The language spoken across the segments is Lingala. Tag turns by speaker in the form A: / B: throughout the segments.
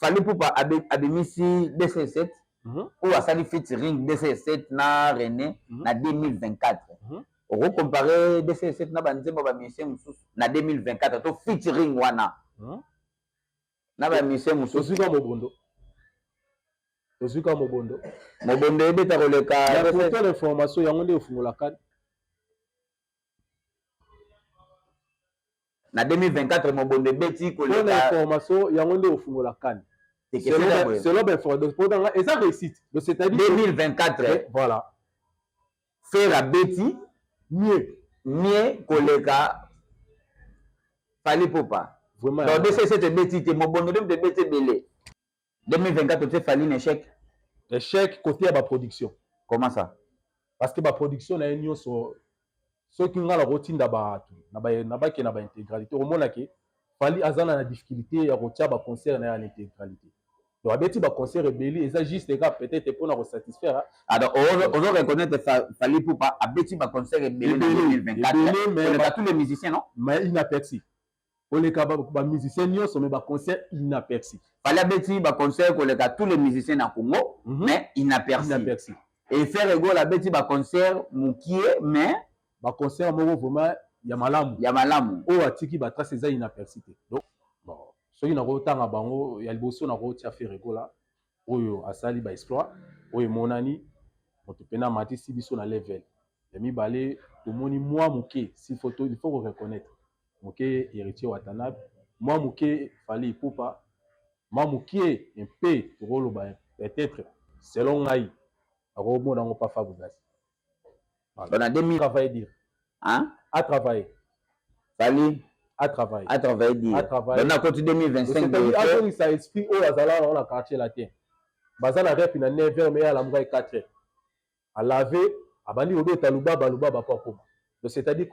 A: Fally Ipupa abimisi 207 oyo asali featuring 207 na René na 2024. Oko comparer 207 na banzembo ba musicien mosusu na 2024 to featuring wana na ba musicien mosusu?
B: Tozwi ka mobondo, tozwi ka mobondo.
A: Mobondo ebeta koleka.
B: Pour ton information, yango nde ofungola kani.
A: Na 2024, mobondo ebeti
B: koleka. Mpona information, yango nde ofungola kani selon bainformation mpona eza réussite, donc c'est-à-dire
A: 2024.
B: Voilà.
A: Ferre abeti
B: mieux.
A: Mieux koleka Fally Ipupa.
B: Vraiment.
A: Donc 207 ebeti te, mobondo nde moto ebeti ebele. 2024 otie Fally na échec.
B: Échec côté ya baproduction.
A: Comment ça?
B: Parce que baproduction na ye nyonso, soki nga na kotinda bato na bake na baintégralité, okomona ke Fally aza na difficulté ya kotia baconcert na ye na intégralité. Donc abeti baconcert ebele, eza juste ka peut-être mpona kosatisfaire.
A: Alors ozo reconnaître Fally Ipupa abeti baconcert ebele na 2024 mais tous les musiciens, non?
B: Mais inaperçu, koleka bamusicien nyonso, mais baconcert inaperçu.
A: Fally abeti baconcert koleka tous les musiciens na Congo, mais inaperçu.
B: Inaperçu.
A: Et Ferre Gola abeti baconcert mokie, mais
B: baconcert moko vraiment ya malamu.
A: Ya malamu.
B: Oyo atiki batrace, eza inaperçu te. Donc bon, soki nakotanga bango, ya liboso nakotia Ferre Gola oyo asali baexploit oyo emonani, moto mpena amatisi biso na level. Ya mibale, tomoni mwa moke, s'il faut, il faut reconnaître moke Héritier Watanabe, mwa moke Fally Ipupa, mwa moke mpe tokoloba peut-être, selon ngai, akomona yango pa Fabregas.
A: Na 2000
B: Travailler dire.
A: Hein?
B: À travailler.
A: Fally
B: à travailler.
A: À travailler dire.
B: À travailler.
A: Donc nakoti 2025.
B: Azongisa esprit oyo azala nango na Quartier Latin. Baza na rep na 9 heures, mais alamuka 4 heures, alave, abandi kobeta lubaba lubaba po akoma. Donc c'est-à-dire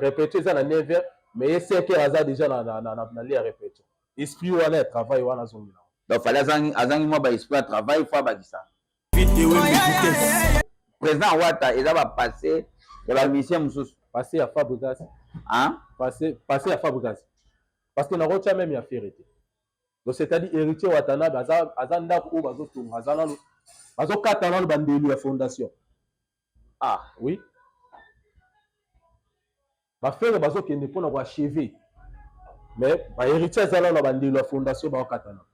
B: répétition eza na 9 heures, mais ye 5 heures aza déjà na lieu ya répétition. Esprit wana ya travail wana azongela.
A: Donc Fally azangi mwa baesprit ya travail, fo abakisa. Président Wata eza bapasse ya bamusicien mosusu.
B: Passé ya Fabregas.
A: Hein?
B: Passé ya Fabregas, parce que nakotia même ya Ferre te. Donc c'est-à-dire Héritier Watanabe aza ndako oyo bazotonga, aza nano bazokata nano bandelu ya fondation.
A: Ah.
B: Oui, baFerre bazokende mpona koachever, mais bahéritier aza nano na bandelo ya fondation baokata nano.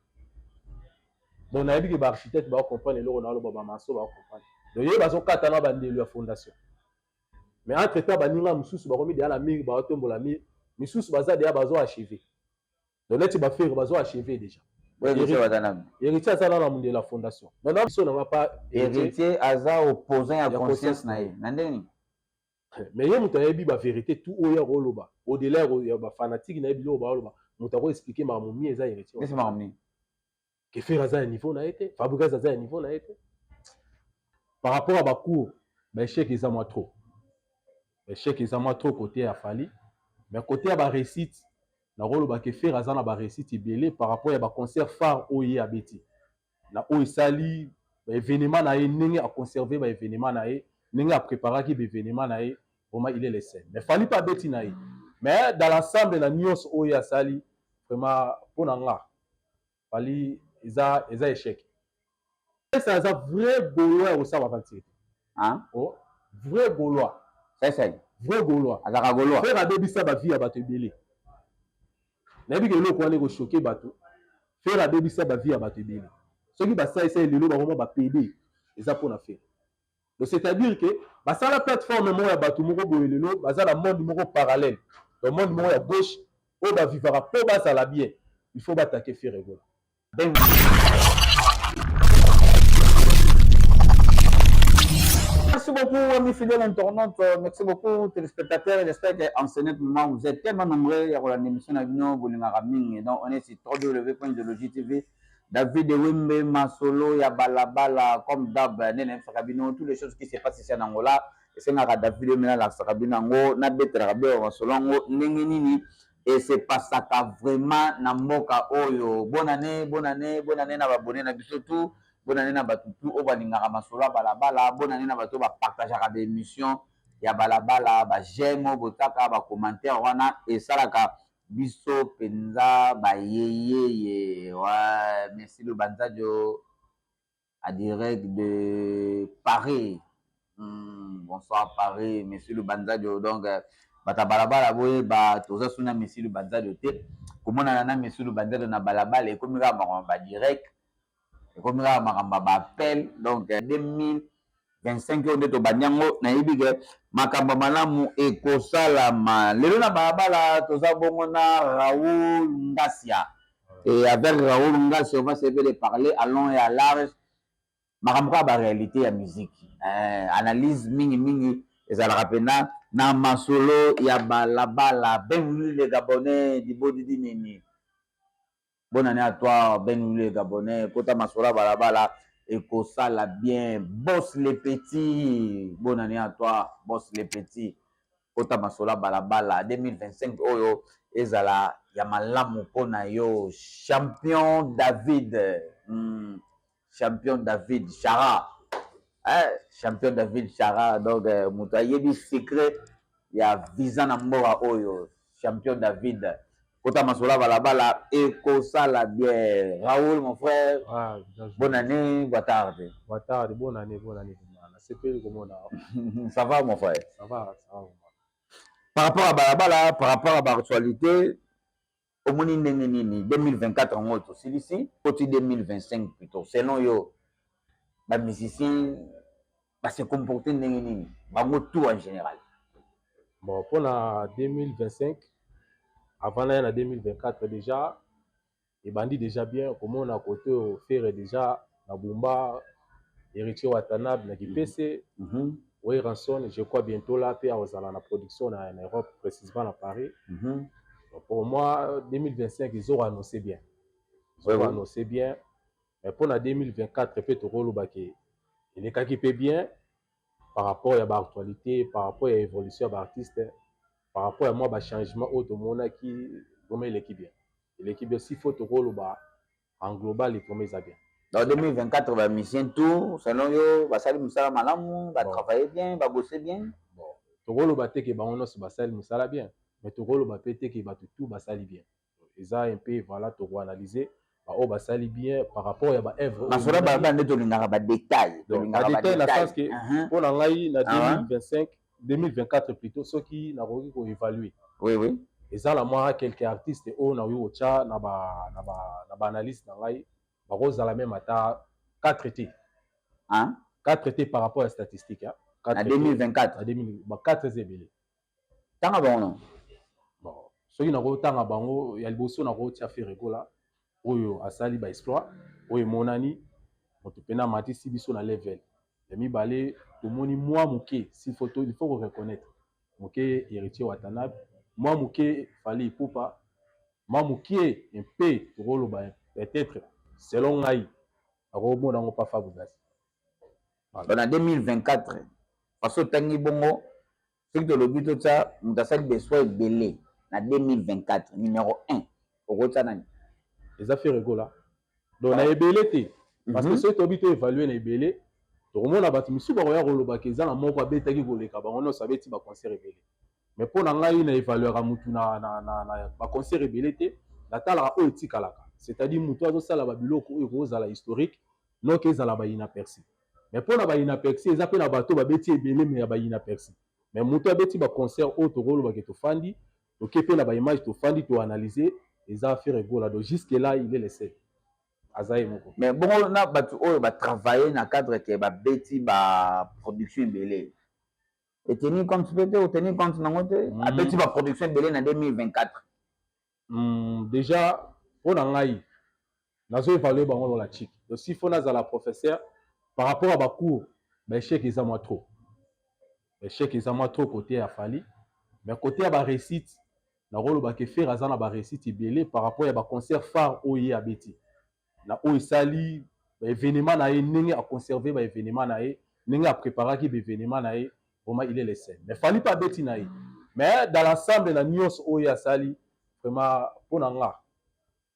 B: Donc nayebi ke baarchitecte baocomprendre eloko na aloba, bamaçon baocomprendre. Donc ye bazokata na bandelo ya fondation, mais entre temps baninga mosusu bakomi deya na mur, baotombola mur, misusu baza deya bazo achever. Donc neti baFerre bazo achever déjà. Héritier aza nano na mondelo ya fondation. Donc biso nanga pa.
A: Héritier aza opposant ya conscience na ye na ndenge nini?
B: Mais ye moto ayebi bavérité tout oyo akoloba au-delà ya bafanatike na ye. Biloko baoloba, moto akoexpliquer makambo mie eza Héritier.
A: Nesi makambo nini?
B: Ke Ferre aza ya niveau na ye te, Fabregas aza ya niveau na ye te. Par rapport à bacours, baéchec eza mwa trop, baéchec eza mwa trop côté ya Fally. Mais côté ya baréussite, nakoloba ke Ferre aza na baréussite ebele par rapport ya baconcert phare oyo ye abeti na oyo esali baévénement na ye, ndenge aconserve baévénement na ye, ndenge apréparaki baévénement na ye. Vraiment, il est le seul. Mais Fally mpe abeti na ye, mais dans l'ensemble na nyonso oyo asali, vraiment mpo na nga, Fally eza échec. Esa aza vrai Gaulois ya kosala baventure te. Oh, vrai Gaulois.
A: Saisai.
B: Vrai Gaulois.
A: Azalaka Gaulois.
B: Ferre abebisa bavie ya bato ebele. Nayebi ke eloko wana ekochoquer bato. Ferre abebisa bavie ya bato ebele. Soki basalisa ye lelo bakoma bapede, eza mpona Ferre. Donc c'est-à-dire que basala plateforme moko ya bato moko boye, lelo baza na monde moko parallèle, donc monde moko ya gauche oyo bavivaka mpo bazala bien, il faut baattaquer Ferre Gola.
A: Merci beaucoup, amis fidèles internautes. Merci beaucoup, téléspectateurs. J'espère qu'en ce net moment, vous êtes tellement nombreux. Il y a l'émission mingi. Donc, on est sur www.idéologie TV. David Wembe, Masolo, ya Balabala, comme d'hab, Nene Fakabino, toutes les choses qui se passent ici en Angola. Et c'est David Wembe, la Sakabino, Ango, na betra Masolo, Ango, ndenge nini, et se passaka vraiment na mboka oyo. Bonne année, bonne année, bonne année na babone na biso tout. Bonne année na bato tout oyo balingaka masolo ya balabala. Bonne année na bato bapartageaka baémission ya balabala, baj'aime oyo botaka, bacommentaire wana esalaka. Biso penza ba yeyeye ouais merci Lubanzadio à direct de Paris bonsoir Paris monsieur Lubanzadio donc bato ya balabala boyeba toza suna monsieur Lubanzadio te komonana na monsieur Lubanzadio na balabala ekomi kaka makambo ba direct ekomi kaka makambo ya ba appel donc 2025 oyo nde tobandi yango nayebi ke makambo malamu ekosalama lelo na balabala toza bongo na Raoul Ngasia et avec Raoul Ngasia on va se de parler à long et à large makambo kaka ba réalité ya musique analyse mingi mingi ezalaka mpena na masolo ya balabala. Bienvenue les Gabonais dibodidi nini. Bonne année à toi, Ben le Gabonais. Kota masolo balabala ekosala bien. Boss les petits. Bonne année à toi, Boss les petits. Kota masolo balabala 2025 oyo ezala ya malamu mpona yo. Champion David. Champion David Chara. Eh, champion David Chara donc moto ayebi secret ya visa na mboka oyo champion David. Kota masolo balabala ekosala bien. Raoul mon frère.
B: Ah, bien joué.
A: Bonne année, boa tarde.
B: Boa tarde, bonne année, bonne année. Nasepeli komona.
A: Ça va mon frère?
B: Ça va, ça va.
A: Par rapport à balabala, par rapport à l'actualité, omoni ndenge nini 2024 yango tosilisi koti 2025 plutôt selon yo bamusicien base comporter ndenge nini bango tout en général?
B: Bon, pour la 2025, avant na 2024 déjà, ebandi déjà bien, comment on a côté au faire déjà na Bumba, Héritier Watanabe na Kipese, Ranson, je crois bientôt là, puis à la production en Europe, précisément à Paris. Donc, pour moi, 2025, ils auront annoncé bien. Ils auront annoncé bien. Mais pour la 2024, peut-être il est qui bien par rapport à l'actualité, par rapport à l'évolution de l'artiste, par rapport à moi, bah, changement autre monde qui vraiment il est bien. Il est bien. S'il faut te en global, il vraiment ça bien.
A: Dans 2024, ba musicien tout, selon yo, basali musala malamu, ba travailler bien, ba bosser bien.
B: Bon, tokoloba te ke bango nyonso basali musala bien, mais tokoloba pe te ke bato tout basali bien. Eza un peu voilà tokoanalyser baoyo basali bien par rapport ya baœuvre.
A: Masolo balabala nde tolingaka badétail.
B: Tolingaka badétail na sens ke mpo na ngai na 2025, 2024 plutôt, soki nakoki koévaluer, eza na mwa quelques artistes oyo nakoki kotya na baanalyse na ngai, bakozala même ata 4 te. 4 te par rapport à statistique.
A: Na 2024?
B: Na 2024 eza ebele.
A: Tanga bango non.
B: Bon, soki nakotanga bango, ya liboso nakotia Ferre Gola oyo asali baexploit oyo emonani moto mpena amatisi biso na level. Ya mibale, tomoni mwa moke, s'il faut, il faut reconnaître moke Héritier Watanabe, mwa moke Fally Ipupa, mwa moke mpe tokoloba peut-être selon ngai akomona yango pa Fabregas.
A: Na 2024 faso otangi bongo, soki tolobi totya moto asali besoin ebele na 2024, numéro 1 okotya nani?
B: Eza Ferre Gola. Donc na ebele te, parce que soki toyebi to évalue na ebele, tokomona bato misusu bakoya kolobaka eza na moko abetaki koleka bango nyonso, abeti baconcert ebele. Mais mpo na ngai na évaluaka mutu na baconcert ebele te, natalaka oyo etikalaka, c'est-à-dire mutu azosala babiloko oyo ekozala historique noki ezala bainaperçu. Mais mpo na bainaperçu, eza mpe na bato babeti ebele mais ya bainaperçu. Mais moto abeti baconcert oyo tokolobaka tofandi toke mpe na baimage, tofandi toanalyse, eza Ferre Gola. Donc jusque là il est le seul, aza ye moko.
A: Mais bongo na bato oyo batravaille na cadre ke babeti baproduction ebele, etenir compte mpe te, otenir compte nango te? Abeti baproduction ebele na 2024.
B: Déjà mpo na ngai nazo évalue bango lola chik. Donc s'il faut nazala professeur par rapport à bacours, baéchec eza mwa trop, échec eza mwa trop côté ya Fally. Mais côté ya baréussite, nakolobaka Ferre aza na baréussite ebele par rapport ya baconcert phare oyo ye abeti na oyo esali baévénement na ye, ndenge aconserve baévénement na ye, ndenge apréparaki baévénement na ye, vraiment il est le seul. Mais Fally mpe abeti na ye, mais dans l'ensemble na nyonso oyo asali, vraiment mpo na nga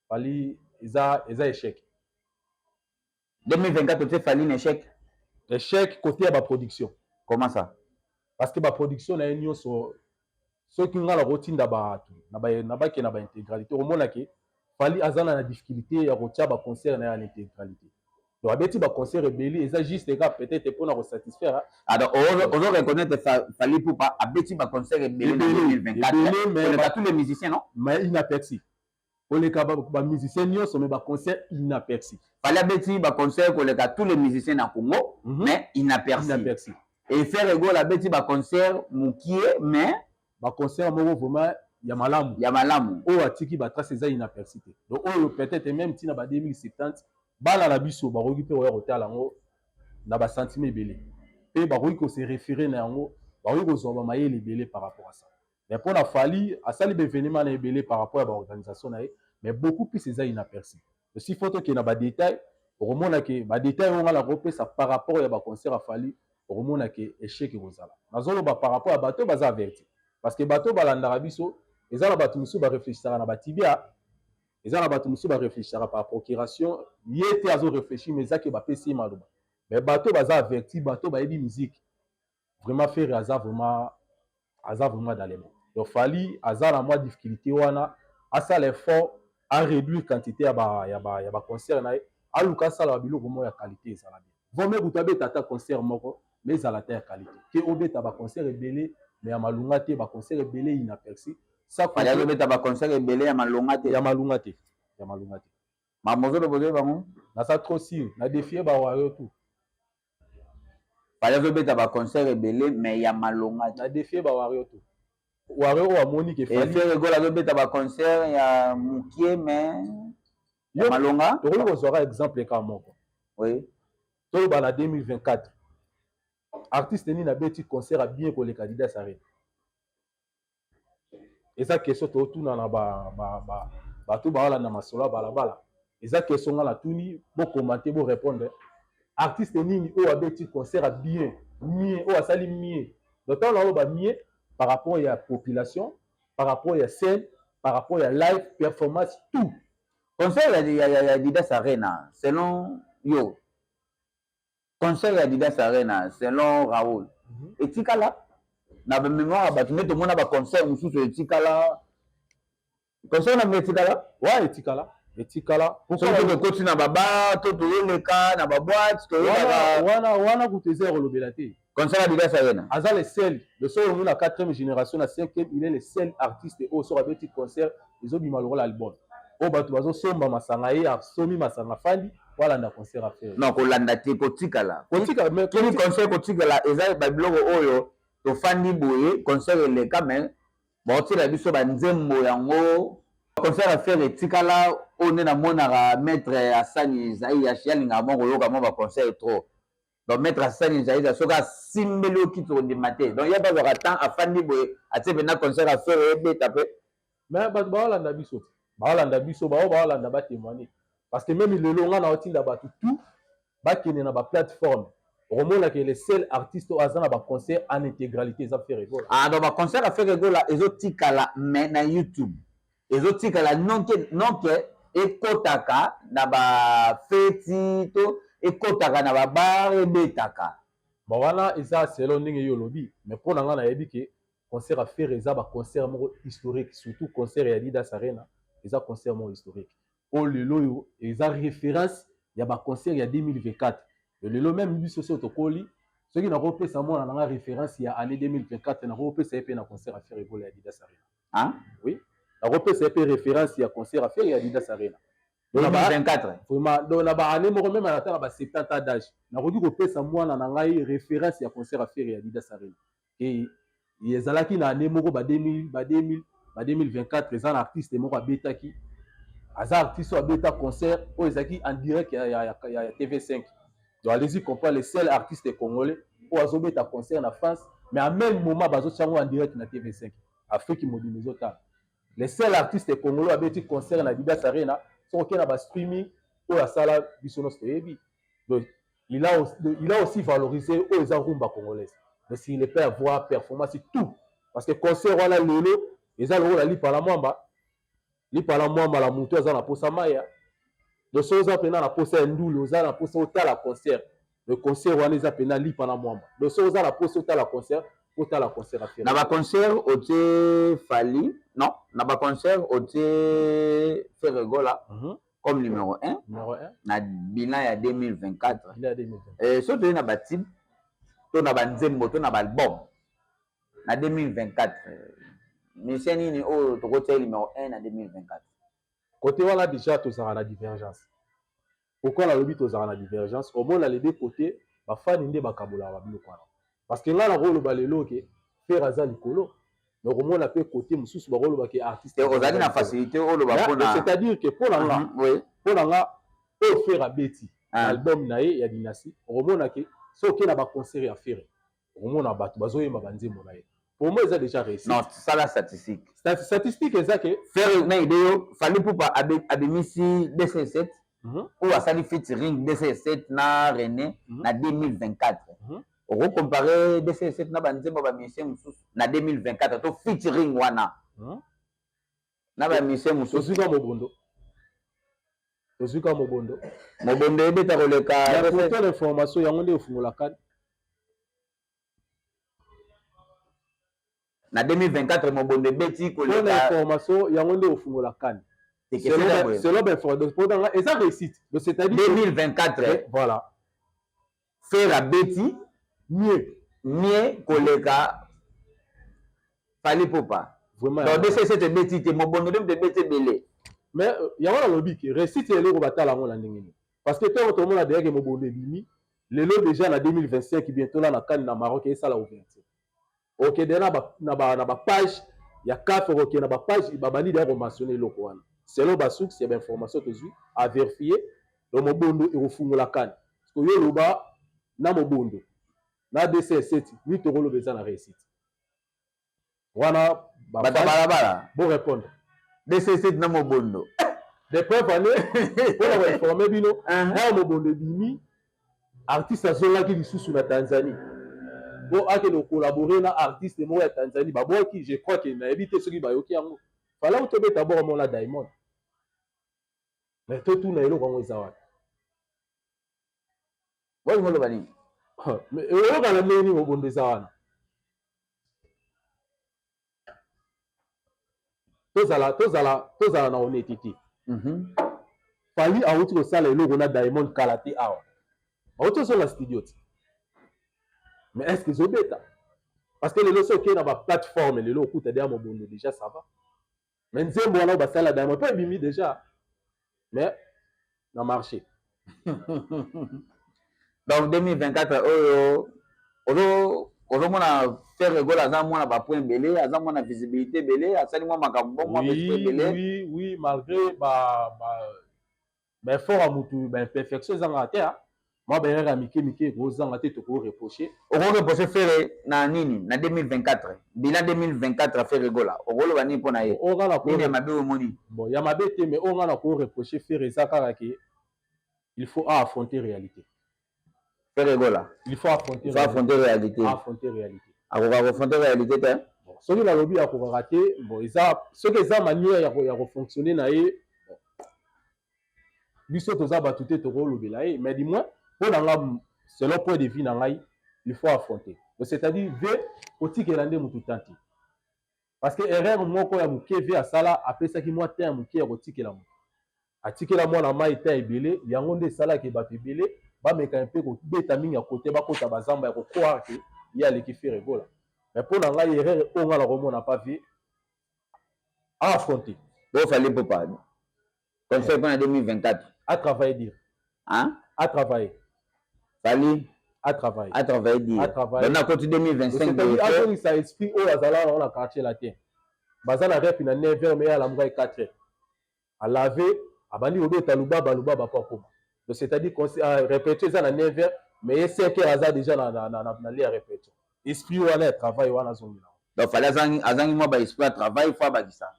B: Fally eza échec.
A: 2024 otie Fally na échec?
B: Échec côté ya baproduction.
A: Comment ça?
B: Parce que baproduction na ye nyonso, Soki nga na kotinda bato na bake na baintégralité, okomona ke Fally aza na difficulté ya kotia baconcert na ye en intégralité. Donc abeti baconcert ebele, eza juste kaka peut-être mpona kosatisfaire.
A: Alors ozo reconnaître Fally Ipupa abeti baconcert ebele na 2024 mais tous les musiciens, non?
B: Mais inaperçu, koleka bamusicien nyonso, mais baconcert inaperçu.
A: Fally abeti baconcert koleka tous les musiciens na Congo, mais inaperçu.
B: Inaperçu.
A: Et Ferre Gola abeti baconcert mokie, mais
B: baconcert moko vraiment ya malamu.
A: Ya malamu.
B: Oyo atiki batrace, eza inaperçu te. Donc oyo peut-être même ntina ba 2070, bana na biso bakoki mpe koya kotala yango na basentiment ebele, mpe bakoki kose référer na yango, bakoki kozwa bamayele ebele par rapport à ça. Mais mpo na Fally, asali baévénement na ebele par rapport ya baorganisation na ye, mais beaucoup plus eza inaperçu. S'il faut tokende na badétail, okomona ke badétail oyo nga na kopesa par rapport ya baconcert ya Fally, okomona ke échec ekozala. Nazoloba par rapport ya bato baza averti, parce que bato balandaka biso, eza na bato mosusu baréfléchissaka na batibia, eza na bato mosusu baréfléchissaka par procuration. Ye te azoréfléchir, mais ezaki bapesi ye maloba. Mais bato baza averti, bato bayebi musique, vraiment Ferre aza vraiment dans les mots. Donc Fally aza na mwa difficulté wana, asala effort, aréduire quantité ya baconcert na ye, aluka asala babiloko moko ya qualité, ezala bien. Vome kutu abeta ata concert moko, mais ezala ta ya qualité, ke obeta baconcert ebele mais ya malunga te, baconcert ebele inaperçu.
A: Fally azobeta baconcert ebele ya malonga te.
B: Ya malunga te, ya malunga te.
A: Makambo ozoloba, ozoyeba bango.
B: Naza trop sûr, na défier bawario tout.
A: Fally azobeta baconcert ebele mais ya malonga te.
B: Na défier bawario tout, wario oyo amoni ke
A: Ferre Gola azobeta baconcert ya mokie mais ya malonga.
B: Tokoki kozwaka exemple kaka moko. Toloba na 2024, artiste nini abeti concert ya bien koleka Adidas Arena? Eza question totuna na bato baolanda masolo ya balabala. Eza question nga natuni, bocommenter, borépondre. Artiste nini oyo abeti concert ya bien mieux, oyo asali mieux? Donc ntango naloba mieux, par rapport ya population, par rapport ya scène, par rapport ya live performance, tout.
A: Concert ya Adidas Arena, selon yo, concert ya Adidas Arena, selon Raoul, etikala na bamémoire ya bato nde tomona baconcert mosusu etikala, concert na etikala?
B: Wa, etikala, etikala.
A: Soki tokoti na babar to toyoleka na baboîte, toyokaka.
B: Wana kutu eza ya kolobela te.
A: Concert ya Adidas Arena.
B: Aza le seul, le seul oyo na quatrième génération, na cinquième, il est le seul artiste oyo soki abeti concert, ezobima lokola album, oyo bato bazosomba masanga, ye asomi masanga, fandi po alanda concert ya Ferre.
A: Non, kolanda te, kotikala.
B: Kotikala, mais
A: kini concert kotikala eza babiloko oyo tofandi boye, concert eleka, mais baotiela biso banzembo yango. Concert ya Ferre etikala, oyo nde namonaka maître Asani Zai alingaka mwa koyoka mwa baconcert trop. Donc maître Asani Zai, soki asimbeli okiti, kondima te. Donc ye mpe azwaka temps, afandi boye, atie mpena concert ya Ferre, ebeta mpe.
B: Mais bato baolanda biso te, baolanda biso, bao baolanda batémoigne, parce que même lelo nga na otinda bato tout bakende na baplateforme, okomonaka le seul artiste oyo aza na baconcert en intégralité eza Ferre Gola.
A: Ah, donc baconcert ya Ferre Gola ezotikala, mais na YouTube ezotikala, nonke ekɔtaka na bafeti to ekɔtaka na babar, ebetaka.
B: Bon, wana eza selon ndenge yo olobi, mais mpo na nga nayebi ke concert ya Ferre eza baconcert moko historique, surtout concert ya Adidas Arena eza concert moko historique, oyo lelo oyo eza référence ya baconcert ya 2024. Lelo même biso so tokoli, soki nakopesa mwana na nga référence ya année 2024, nakopesa ye mpe na concert ya Ferre Gola ya Adidas Arena.
A: Hein?
B: Oui, nakopesa ye mpe référence ya concert ya Ferre ya Adidas Arena.
A: 2024.
B: Vraiment, donc na baannée moko, même ata na ba 70 ans d'âge, nakoki kopesa mwana na ngai référence ya concert ya Ferre ya Adidas Arena. E ezalaki na année moko ba 2000, ba 2000, ba 2024, eza na artiste moko abetaki, aza artiste oyo abeta concert oyo ezalaki en direct ya TV5. Donc allez-y comprendre, le seul artiste congolais oyo azobeta concert na France, mais en même moment bazotia yango en direct na TV5, Afrique mobimba ezotala. Le seul artiste congolais oyo abeti concert na Adidas Arena, soki okei na bastreaming oyo asala, biso nyonso toyebi. Donc il a aussi valorisé oyo eza rumba congolaise, mais s'il peut avoir performance, tout, parce que concert wana lelo eza lokola lipa na mwamba, lipa na mwamba na motu aza na posa maya. Donc soki oza mpena na posa ya ndule, oza na posa otala concert, le concert wana eza mpena lipa na mwamba. Donc soki oza na posa otala concert, Otala concert ya Ferre.
A: Na baconcert otie Fally, non, na baconcert otie Ferre Gola comme numéro 1.
B: Numéro 1.
A: Na bilan ya 2024.
B: Bilan ya 2024.
A: Soki toye na batubes to na banzembo to na baalbum na 2024, musicien nini oyo tokotia numéro 1 na 2024?
B: Côté wana déjà tozalaka na divergence. Pourquoi nalobi tozalaka na divergence? Omona, les deux côtés, bafani nde bakabolaka babiloko wana, parce que ngai nakoloba lelo ke Ferre aza likolo, mais okomona mpe côté mosusu bakoloba ke artiste
A: Ozali na facilité oloba mpona
B: C'est-à-dire que mpo na nga, mpo na nga, oyo Ferre abeti na album na ye ya Dynastie, okomona ke soki okei na baconcert ya Ferre, okomona bato bazoyemba banzembo na ye. Pour moi eza déjà réussi.
A: Non, sala statistique.
B: Statistique eza ke
A: Ferre na ide yo, Fally Ipupa abimisi 207 oyo asali featuring 207 na René na 2024. Okocompare 207 na banzembo bamusicien mosusu na 2024 to featuring wana na bamusicien mosusu?
B: Tozwi ka Mobondo, tozwi ka Mobondo.
A: Mobondo ebeta koleka?
B: Pour ton information, yango nde efungolaka.
A: Na 2024 Mobondo ebeti
B: koleka? Information, yango nde ofungola kani selon bainformation, mpo eza réussite. Donc c'est-à-dire
A: 2024.
B: Voilà.
A: Ferre abeti
B: mieux.
A: Mieux koleka Fally Ipupa.
B: Vraiment.
A: Donc 207 ebeti te, Mobondo nde moto ebeti ebele.
B: Mais yango nalobi ke réussite, eloko batala yango na ndenge nini? Parce que ntango tomona déjà ke Mobondo ebimi lelo déjà na 2025, bientôt la na kani na Maroc esala ouverture, okende na bapage ya CAF, okende na bapage, babandi deya komentionne eloko wana selon basource ya bainformation tozwi avérifie. Donc Mobondo ekofungola kani. Parce que yo oloba na Mobondo na 207 mi, tokoloba eza na réussite wana.
A: Bato balabala.
B: Bon, répondre.
A: 207 na Mobondo.
B: De preuve ane mpona koinforme bino, awa Mobondo ebimi, artiste azongaki lisusu na Tanzanie po akende kocollabore na artiste moko ya Tanzanie. Babwaki, je crois ke nayebi te soki bayoki yango. Fala tobeta boko mona Diamond, mais totuna eloko yango eza wapi?
A: Olingo oloba nini?
B: Oyoka na ndenge nini Mobondo eza wana? Tozala na honnêteté. Fally awuti kosala eloko na Diamond kala te awa, awuti ozonga studio te, mais est ce que ezobeta? Parce que lelo soki okei na baplateforme, lelo okuta deya Mobondo déjà, ça va. Mais nzembo wana oyo basala Diamond mpe ebimi déjà, mais na marché.
A: Donc 2024 oyo ozomona Ferre Gola aza mwana bapoint ebele, aza mwana visibilité ebele, asali mwa makambo bon, mwa
B: ebele. Oui, malgré ba baeffort ya mutu, baimperfection ezangaka te, mwa baerreur ya mike mike ekozanga te, tokoreproche.
A: Okoreproche Ferre na nini na 2024? Bilan 2024, Ferre Gola, okoloba nini mpo na ye? Nini ya mabe omoni?
B: Bon, ya mabe te, mais oyo nga na koreproche Ferre eza kaka ke il faut affronter réalité.
A: Ferre Gola.
B: Il faut affronter.
A: Il faut affronter réalité.
B: Affronter réalité.
A: Akoka koaffronter réalité te?
B: Bon, soki nalobi akokaka te, bon, eza soki eza manière ya kofonctionne na ye, biso toza bato te tokolobela ye. Mais du moins mpo na nga, selon point de vue na ngai, il faut affronter. Donc c'est-à-dire ve kotikela nde motu tan te, parce que erreur moko ya moke ve asala, apesaki mwa temps ya moke ya kotikela motu, atikela mwana mai temps ebele. Yango nde esalaki bato ebele bameka mpe kobeta mingi ya kote, bakota bazamba ya kocroire ke ye aleki Ferre Gola. Mais mpo na ngai, erreur oyo ngai nakomona pa ve affronter.
A: Bo Fally Ipupa, conseil mpona 2024?
B: À travailler dur.
A: Hein?
B: À travailler.
A: Fally.
B: À travailler.
A: À travailler dur.
B: À travailler.
A: Donc nakoti 2025.
B: Azongisa esprit oyo azala nango na Quartier Latin. Baza na rep na 9 heures, mais alamuka 4 heures, alave, abandi kobeta lubaba lubaba po akoma. Donc c'est-à-dire répétition eza na 9 heures, mais ye 5 heures aza déjà na lieu ya répétition. Esprit wana ya travail wana azongela.
A: Donc Fally azangi mwa baesprit ya travail, faut abakisa.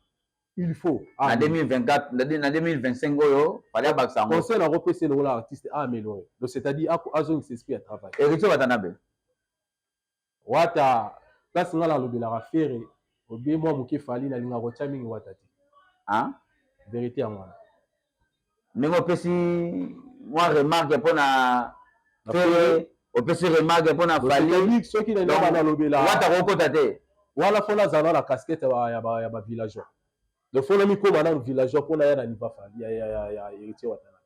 B: Il faut.
A: Na 2024, na 2025 oyo, Fally abakisa yango.
B: Conseil nakopesa lokola artiste, aaméliorer. Donc c'est-à-dire azongisa esprit ya travail.
A: Héritier Watanabe.
B: Wata, place nga nalobelaka Ferre obe mwa moke, Fally nalingaka kotia mingi Wata te.
A: Hein?
B: Vérité yango wana.
A: Ndenge opesi mwa remarque mpona Ferre. Opesi remarque mpona Fally.
B: Soki na nalobela
A: Wata kokota te.
B: Wana fo nazala na casquette ya bavillageois. Donc fo na mikoma nanu villageois mpona ya na niveau Fally ya Héritier Watanabe.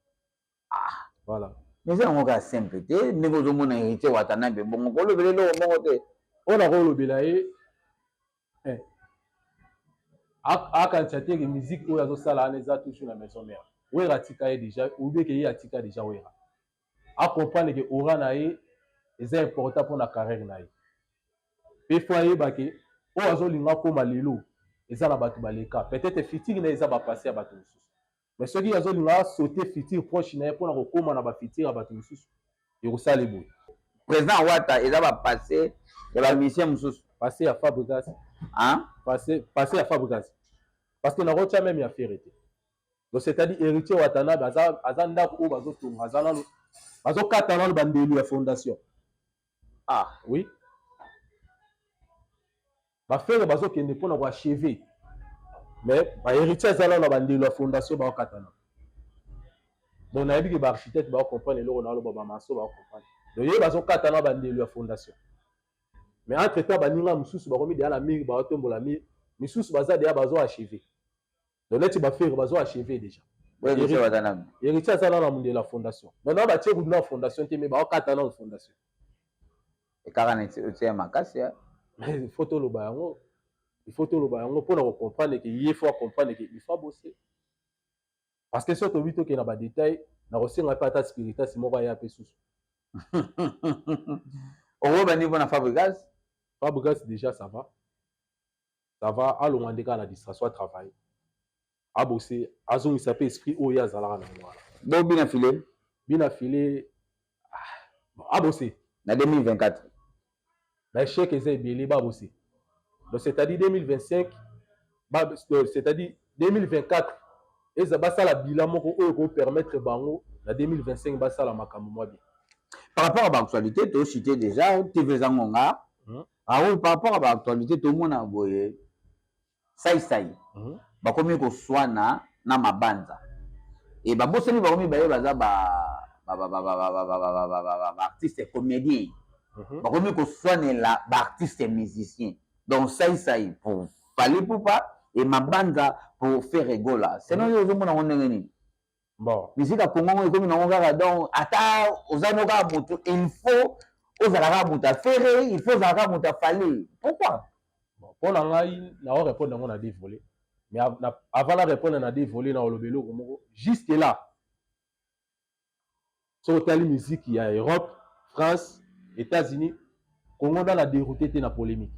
A: Ah.
B: Voilà.
A: Mais eza yango kaka simple te, ndenge ozomona Héritier Watanabe bongo, kolobela eloko moko te.
B: Oyo nakolobela ye, akanisa te ke musique oyo azosala wana eza toujours na Maison Mère. Wera atika ye déjà, obeke ye atika déjà Wera. Acomprendre ke aura na ye eza important mpona carrière na ye, mpe fo ayeba ke oyo azolinga akóma lelo eza na bato baleka. Peut-être futur na ye eza bapassé ya bato mosusu, mais soki azolinga asaute futur proche na ye mpona kokóma na bafutur ya bato mosusu, ekosala eboye.
A: Président Wata eza bapassé ya bamusicien mosusu.
B: Passé ya Fabregas.
A: Hein?
B: Passé ya Fabregas, parce que nakotia même ya Ferre te. Donc c'est-à-dire Héritier Watanabe aza ndako oyo bazotonga, aza nano bazokata nano bandelo ya fondation.
A: Ah.
B: Oui, baFerre bazokende mpona koachever, mais bahéritier aza nano na bandelo ya fondation baokata nano. Donc nayebi ke baarchitecte baocomprendre eloko na aloba, bamaçon baocomprendre. Donc ye bazokata na bandelo ya fondation, mais entre temps baninga mosusu bakomi deya na mur, baotombola mur, misusu baza deya bazo achever. Donc neti baFerre bazo achever déjà.
A: Héritier Watanabe.
B: Héritier aza nano na mondelo ya fondation. Maintenant batie kutu na fondation te, mais baokata nano fondation.
A: Ekaka neti otia makasi.
B: Mais il faut toloba yango, il faut toloba yango mpona kocomprendre ke ye faut acomprendre ke il faut abose, parce que soki tobi tokende na badétail, na kosenga mpe ata spiritas moko aya mpe susu.
A: Okoyeba niveau na Fabregas.
B: Fabregas déjà, ça va, ça va. Alongwa nde kaka na distraction, atravaille, abose, azongisa mpe esprit oyo ye azalaka nango wana.
A: Bo bina file.
B: Bina file abose.
A: Na 2024.
B: Baéchec eza ebele, babose. Donc c'est-à-dire 2025, c'est-à-dire 2024 eza basala bilan moko oyo ekopermettre bango na 2025 basala makambo mwa bien.
A: Par rapport à baactualité tocité déjà, TV eza ngonga. Ah, par rapport à baactualité tomona boye, Saisai bakomi koswana na Mabanza e babosani bango mibale baza baartiste comédien, bakomi koswanela baartiste musicien. Donc Saisai pour Fally Ipupa et Mabanza pour Ferre Gola. Selon yo, ozomona ngo ndenge nini?
B: Bon.
A: Musique ya Kongo ngo ekomi nango kaka, donc ata oza no kaka moto, il faut ozala kaka moto aFerre, il faut ozala kaka moto aFally. Pourquoi?
B: Bon, mpo na ngai, nao répondre yango na deux volets, mais avant na répondre na deux volets, na oloba eloko moko. Jusque là, soki otali musique ya Europe, France, États-Unis, Congo nda na dérouté te na polémique.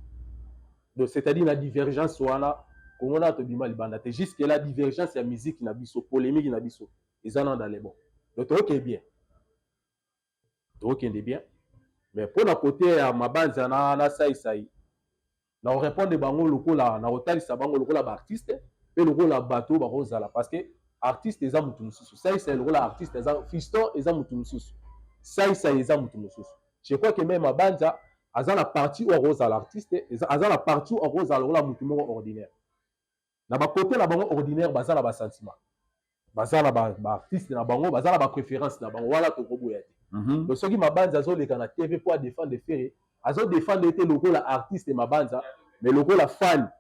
B: Donc c'est-à-dire na divergence wana, Congo na tobima libanda te. Jusque là, divergence ya musique na biso, polémique na biso eza na dans les bons. Donc tokokende bien, tokokende bien. Mais mpo na côté ya Mabanza na Saisai, na korépondre bango lokola na kotalisa bango lokola baartiste mpe lokola bato oyo bakozala, parce que artiste eza motu mosusu, Saisai lokola artiste eza fiston, eza motu mosusu, Saisai eza motu mosusu. Je crois que même Mabanza aza na partie oyo akozala artiste, aza na partie oyo akozala lokola motu moko ordinaire. Na bakote na bango ordinaire, baza na basentiment, baza na baartiste na bango, baza na bapréférence na bango wana, tokoboya te. Donc soki Mabanza azoleka na TV mpo adéfendre Ferre, azodéfendre te lokola artiste Mabanza, mais lokola fan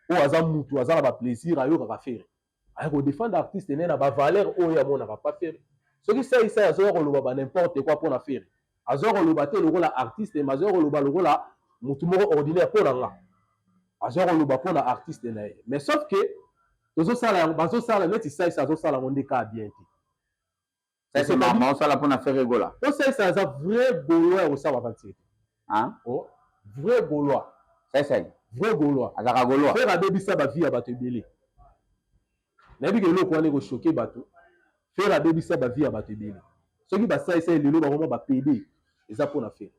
B: oyo aza mutu aza na baplaisir, ayokaka Ferre, aya kodéfendre artiste ne na bavaleur oyo amonaka pa Ferre. Soki Saisai azoya koloba ba n'importe quoi mpona Ferre, azoya koloba te lokola artiste, mais azoya koloba lokola mutu moko ordinaire. Mpo na nga, azoya koloba mpona artiste na ye, mais sauf que tozosala yango, bazosala neti Saisai azosala yango nde kaka bien te.
A: Saisai maosala mpona Ferre Gola.
B: Po Saisai aza vrai Gaulois ya kosala baventure te.
A: Hein?
B: Oh, vrai Gaulois.
A: Saisai.
B: Vrai Gaulois.
A: Azalaka Gaulois.
B: Ferre abebisa bavie ya bato ebele. Nayebi ke eloko wana ekochoquer bato. Ferre abebisa bavie ya bato ebele. Soki basaisai lelo bakoma bapd, eza mpona Ferre.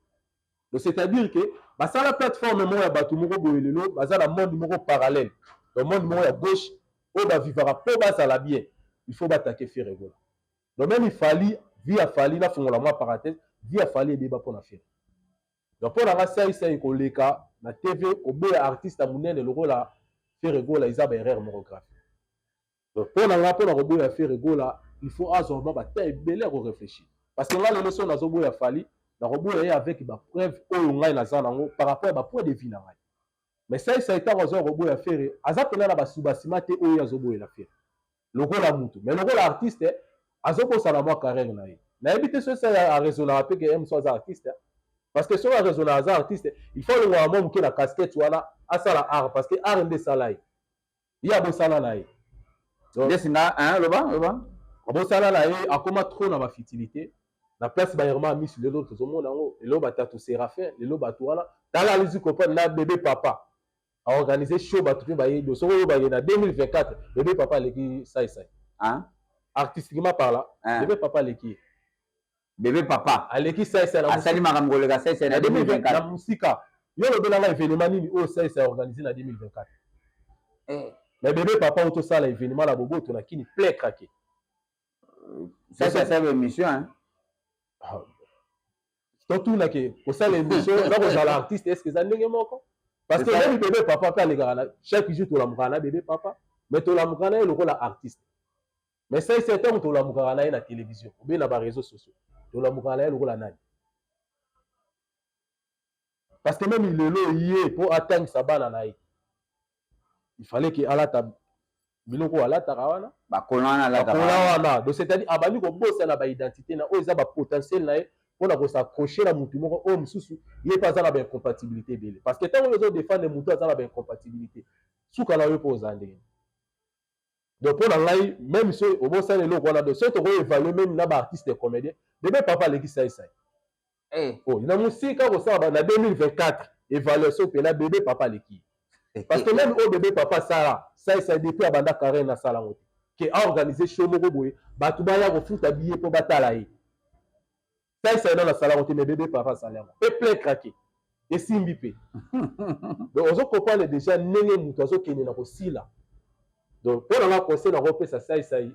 B: Donc c'est-à-dire que basala plateforme moko ya bato moko boye, lelo baza na monde moko parallèle, donc monde moko ya gauche oyo bavivaka mpo bazala bien, il faut baattaquer Ferre Gola. Donc même Fally, vie ya Fally, nafungola mwa parenthèse, vie ya Fally ebeba mpona Ferre. Donc mpo na nga, Saisai koleka na TV koboya artiste ya monene lokola Ferre Gola eza baerreur moko grave. Donc mpo na nga, mpona koboya Ferre Gola, il faut azwa mwa bata ebele ya koréfléchir, parce que nga lelo so nazoboya Fally, Nakoboya ye avec bapreuve oyo ngai naza nango par rapport ya bapoint de vue na ngai. Mais Saisai, ntango aza koboya Ferre, aza mpena na basubasima te oyo azoboyela Ferre lokola mutu, mais lokola artiste azobosana mwa carrière na ye. Nayebi te soki araisonnaka mpe ke moso aza artiste, parce que soki araisonnaka aza artiste, il faut alongwaka mwa moke na casquette wana, asala art, parce que art nde esala ye. Ye abosana na ye.
A: Ndesinga loba loba.
B: Abosana na ye, akóma trop na bafutilité na place. Bayerma misu lelo tozomona yango lelo, batatu Séraphin lelo, bato wana tala alizi comprendre na Bébé Papa aorganize show, bato mpe bayebi. Soki oyo baye na 2024, Bébé Papa aleki Saisai artistiquement par là. Bébé Papa aleki ye.
A: Bébé Papa
B: aleki Saisai.
A: Asali makambo koleka Saisai na 2024?
B: Na mosika. Yo olobelanga événement nini oyo Saisai organise na 2024? Mais Bébé Papa oyo tosala événement na boboto na kini plein craqué.
A: Ça c'est émission, hein.
B: Totunake kosala émission na kozala artiste, est ce que eza ndenge moko? Parce que même Bébé Papa mpe alekaka na chaque jour, tolamukaka na Bébé Papa, mais tolamukaka na ye lokola artiste. Mais Saisai, ntango tolamukaka na ye na télévision obe na baréseaux sociaux, tolamukaka na ye lokola nani? Parce que même lelo ye mpo atangisa bana na ye, il fallait ke alata biloko oyo alataka wana.
A: Bakola wana alataka.
B: Bakola wana. Donc c'est à dire abandi kobosana baidentité na oyo eza bapotentiel na ye mpona kos'accrocher na mutu moko oyo mosusu ye mpe aza na baincompatibilité ebele. Parce que ntango oyo ozodefendre mutu aza na baincompatibilité, suka na yo mpo oza ndenge. Donc mpo na ngai, même so obosana eloko wana, donc soki tokoévalue même na baartiste comédien, Bébé Papa aleki Saisai. Oh, na mosika kosala na 2024 évaluation mpena, Bébé Papa aleki, parce que même oyo Bébé Papa asala, Saisai depuis abanda carrière nasala yango te, ke aorganize show moko boye, bato baya kofuta billet mpo batala ye. Saisai nano asala yango te, mais Bébé Papa asala yango mpe plein craqué, esimbi mpe. Donc ozo comprendre déjà ndenge moto azokende na kosila. Donc mpo na nga, conseil nakopesa Saisai,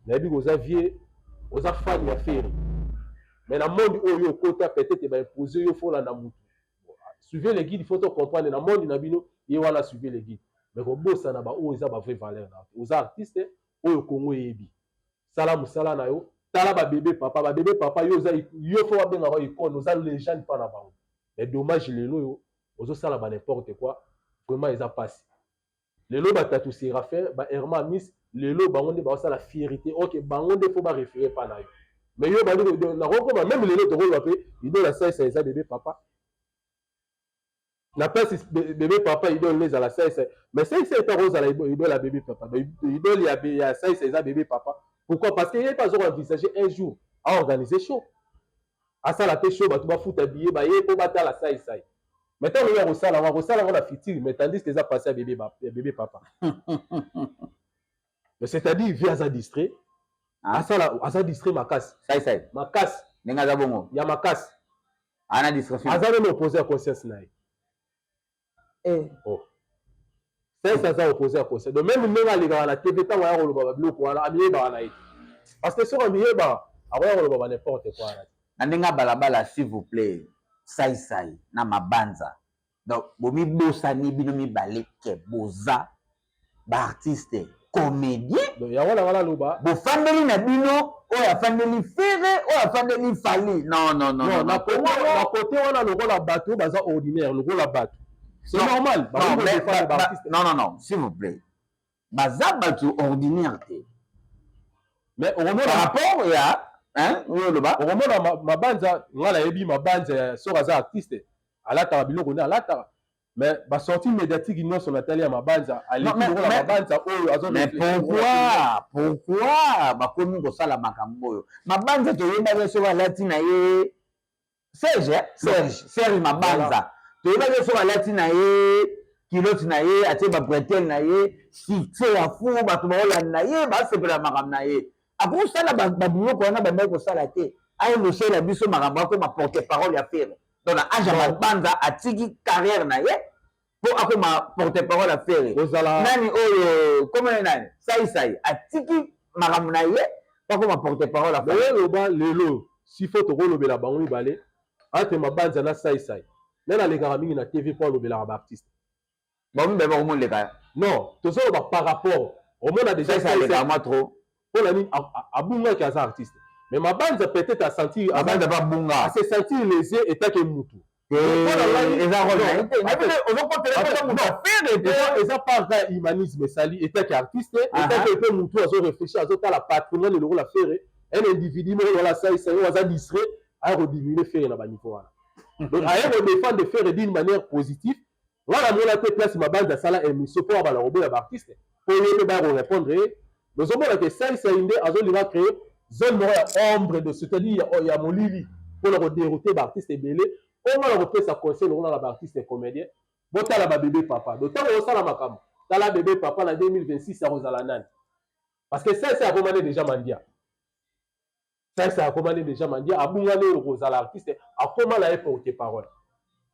B: nayebi koza vie, oza fan ya Ferre, mais na monde oyo okota, peut-être baimpose yo folanda motu, suivez le guide. Il faut to comprendre na monde na bino ye wana, suivez le guide, mais kobosana baoyo eza bavrai valeur na yo. Oza artiste oyo Kongo eyebi, sala mosala na yo. Tala babébé papa, babébé papa, yo oza, yo faut babengaka icône, oza légende mpa na bango. Mais dommage, lelo oyo ozosala ba n'importe quoi, vraiment eza mpasi. Lelo batatu Séraphin, baherma miss, lelo bango nde baosala fierté. Ok, bango nde faut baréféré mpa na yo, mais yo bandi nakokoma même lelo tokoloba mpe idole ya Saisa eza Bébé Papa. Na place Bébé Papa, idole nde ezala Saisa, mais Saisa etako ozala idole ya Bébé Papa, idole ya Saisa eza Bébé Papa. Pourquoi? Parce que ye mpe azoko envisager un jour aorganiser show, asala mpe show, bato bafuta billet, baye mpo batala Saisai. Mais ntango oyo akosala yango, akosala yango na futur, mais tandis que eza passé ya Bébé Papa. Mais c'est-à-dire vie aza distrait, asala aza distrait makasi.
A: Saisai.
B: Makasi.
A: Ndenge aza bongo.
B: Ya makasi.
A: Ana distraction.
B: Aza nano opposé ya conscience na ye. Oh. Saisai aza opposé ya conscience. Donc même ndenge alekaka na TV, ntango aya koloba babiloko wana, amiyebaka na ye, parce que soki amiyebaka, akoya koloba ba n'importe quoi wana.
A: Na ndenge ya balabala, s'il vous plaît, Saisai na Mabanza, donc bomibosani bino mibale ke boza baartiste comédien.
B: Donc yango na nga naloba.
A: Bofandeli na bino, oyo afandeli Ferre, oyo afandeli Fally, non, non, non.
B: Non, na côté wana, lokola bato baza ordinaire, lokola bato, c'est normal.
A: Non, mais, non, non, non, s'il vous plaît, baza bato ordinaire te.
B: Mais
A: okomona par rapport ya oyo oloba.
B: Okomona Mabanza, nga nayebi Mabanza, soki aza artiste, alataka biloko nde alataka, mais basortie médiatique nyonso natali ya Mabanza, aleki lokola Mabanza oyo azo
A: Mais pourquoi bakomi kosala makambo oyo? Mabanza toyebaki soki alati na ye, Serge, Serge, Serge Mabanza, toyebaki soki alati na ye culotte na ye, atie babretelles na ye, succès ya fou, bato baolanda ye, basepela makambo na ye. Akosala babiloko wana bandaki kosala te, ayelosela biso makambo, akoma porte parole ya Ferre. Donc na age ya Mabanza, atiki carrière na ye mpo akoma porte parole ya Ferre. Nani oyo komona nani, Saisai atiki makambo na ye mpo akoma porte parole ya
B: Ferre. Loba lelo sifo tokolobela bango mibale, ate Mabanza na Saisai, nani alekaka mingi na TV mpo alobelaka baartiste?
A: Bango mibale bakomoleka.
B: Non, tozoloba par rapport omona déjà.
A: Alekaka mwa trop.
B: Mpona nini? Abungaki, aza artiste. Mais Mabanza peut-être a sentir
A: Mabanza babunga.
B: A se sentir lésé etake mutu.
A: Eza rôle na ye te.
B: Eza part ya humanisme esali etake artiste, etake mpe mutu azo réfléchir, azotala patrimoine lokola Ferre, un individu moko lokola Saisa oyo aza distrait aya kodiminue Ferre na baniveau wana. Donc aye kodéfendre Ferre d'une manière positive. Nga namona te place Mabanza asala émission mpo abala koboya baartiste, mpo ye mpe baya korépondre ye. Ozomona ke Saisai nde azolinga créer zone moko ya ombre de, c'est-à-dire ya molili, mpona kodérouter baartiste ebele. Oyo nga na kopesa conseil lokola na baartiste comédien: botala babebe papa. Donc ntango osala makambo, tala bebe papa na 2026 akozala nani, parce que Saisai akomani déjà mandia. Saisai akomani déjà mandia, abungani oyo kozala artiste, akoma na ye porte parole.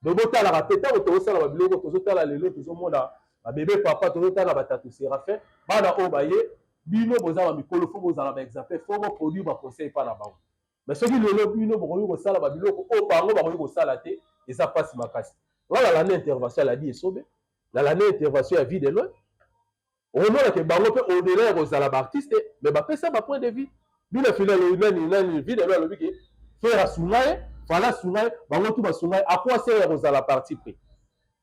B: Donc botalaka te ntango tozosala babiloko. Tozotala lelo, tozomona babebe papa, tozotala batatu Séraphin, bana oyo baye. Bino boza bamikolo, faut bozala baexemplaire, faut boproduire baconseil mpa na bango. Mais soki lelo bino bokoki kosala babiloko oyo bango bakoki kosala te, eza mpasi makasi. Nga nalandi intervention aladi esobe, nalandi intervention ya Vie de Loin. Okomonake bango mpe, au-delà ya kozala baartiste, mais bapesa bapoint de vue. Bino fili nani nani, Vie de Loin alobi ke Ferre asunga ye, Fally asunga ye, bango tu basunga ye, akwasi ya kozala parti pris.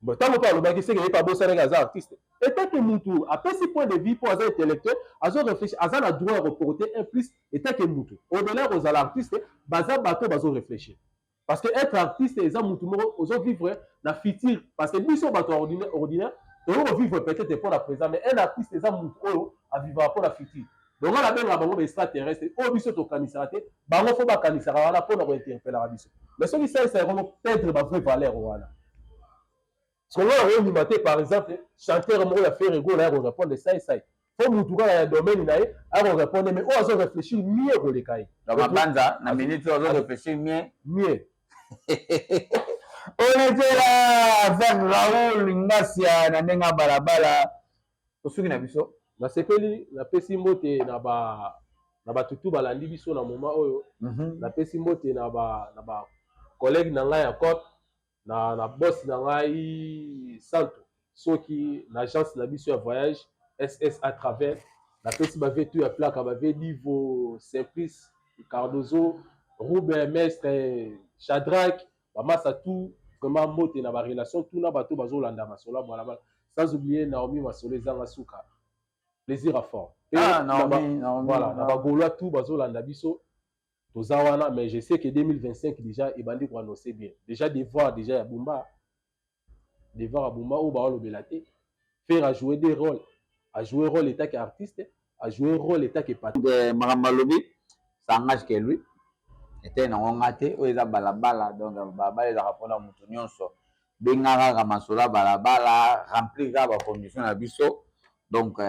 B: Bon, ntango mpe alobaki seke ye mpe abosanaki aza artiste, etake mutu apesi point de vue mpo aza intellectuel, azo réfléchir, aza na droit ya koporter un plus. Etake mutu, au-delà ya kozala artiste, baza bato bazo réfléchir, parce que être artiste eza mutu moko ozovivre na futur, parce que biso bato ordinaire ordinaire tokoki kovivre peut-être mpo na présent, mais un artiste eza mutu oyo avivaka mpo na futur. Donc nga nabengaka bango baextraterrestre oyo biso tokanisaka te, bango faut bakanisaka wana mpona kointerpelaka biso. Mais soki salisa yango, perdre bavrai valeur wana. Songo yango te, par exemple chanteur moko ya Ferre Gola ya korépondre Saisai, faut mutu kaka ya domaine na ye akorépondre, mais oyo azo réfléchir mieux koleka ye.
A: Donc Mabanza na minute oyo azo réfléchir mieux.
B: Mieux.
A: On était là avec Raoul Ngasia na ndenge ya balabala, tosuki na biso.
B: Nasepeli, napesi mbote na bato tu balandi biso na moment oyo. Napesi mbote na ba collègue na ngai ya cop, na boss na ngai Santo, soki na agence na biso ya voyage SS à travers. Napesi bave tu ya plaka, bave Divo, Simplice, Cardozo, Ruben, Mestre Shadrack, bamasa tout. Vraiment mbote na barelation tout na bato bazolanda masolo ya balabala, sans oublier Naomi, masolo ezanga suka, plaisir à fort.
A: Ah, Naomi, Naomi.
B: Voilà, na bagaulois tout bazolanda biso, toza wana. Mais je sais que 2025 déjà ebandi koannonce bien, déjà devoir déjà ya Bumba, devoir ya Bumba oyo baolobela te. Ferre a joué des rôles, a joué rôle etake artiste, a joué rôle etake
A: patron. Makambo alobi, ça engage que lui ete nango nga te. Oyo eza balabala, donc balabala ezalaka mpona moto nyonso. Benga kaka masolo ya balabala, remplir kaka bacondition na biso. Donc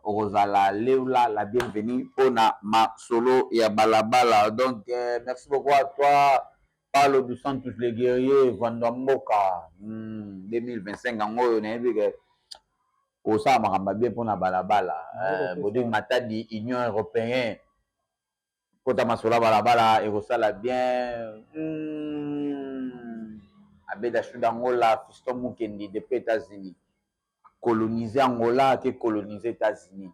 A: okozala leula la bienvenue mpona masolo ya balabala. Donc merci beaucoup à toi, Paulo dos Santos le guerrier Vandwa Mboka. 2025 yango oyo, nayebi ke kosala makambo bien mpona balabala. Boding Matadi, Union européenne, kota masolo ya balabala, ekosala bien. Abeda Shuda Angola, Fiston Mukendi depuis États-Unis, coloniser Angola, ake coloniser États-Unis.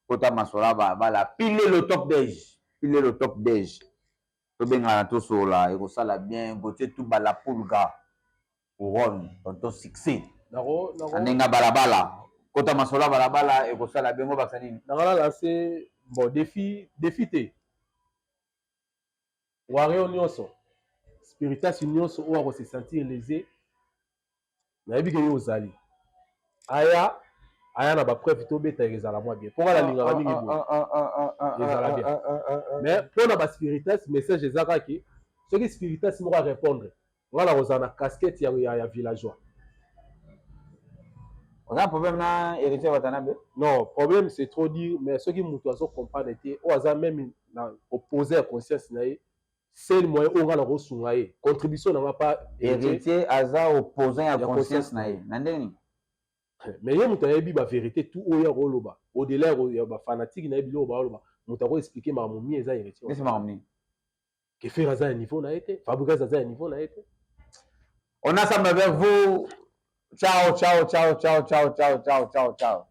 A: Kota masolo ya balabala, pile le top dej, pile le top dej, tobengana, tosola, ekosala bien. Gautier Tubala Pulga, Couronne, tonton succès na ndenge ya balabala, kota masolo ya balabala, ekosala bien. Ngo bakisa nini?
B: Nanga na lance bon défi, défi te, warrior nyonso, spiritas nyonso oyo akose sentir lésé, nayebi ke yo ozali, aya, aya na bapreuve, tobetaka, ezala mwa bien, mpo nga nalingaka mingi boye, ezala bien. Mais mpo na baspiritas, message eza kaki soki spiritas moko arépondre nga, na kozala na casquette ya villageois.
A: Oza problème na Héritier Watanabe?
B: Non, problème c'est trop dire, mais soki moto azocomprendre te, oyo aza même na opposé ya conscience na ye, seul moyen oyo nga na kosunga ye, contribution na nga pa.
A: Héritier aza opposant ya conscience na ye na ndenge nini?
B: Mais ye moto ayebi bavérité tout oyo akoloba, au-delà ya bafanatike na ye, biloko baoloba, moto akoexplike makambo mie eza Héritier.
A: Nesi makambo nini?
B: Ke Ferre aza ya niveau na ye te, Fabregas aza ya niveau na ye te.
A: On ensemble avec vous. Ciao, ciao, ciao, ciao, ciao, ciao, ciao, ciao, ciao.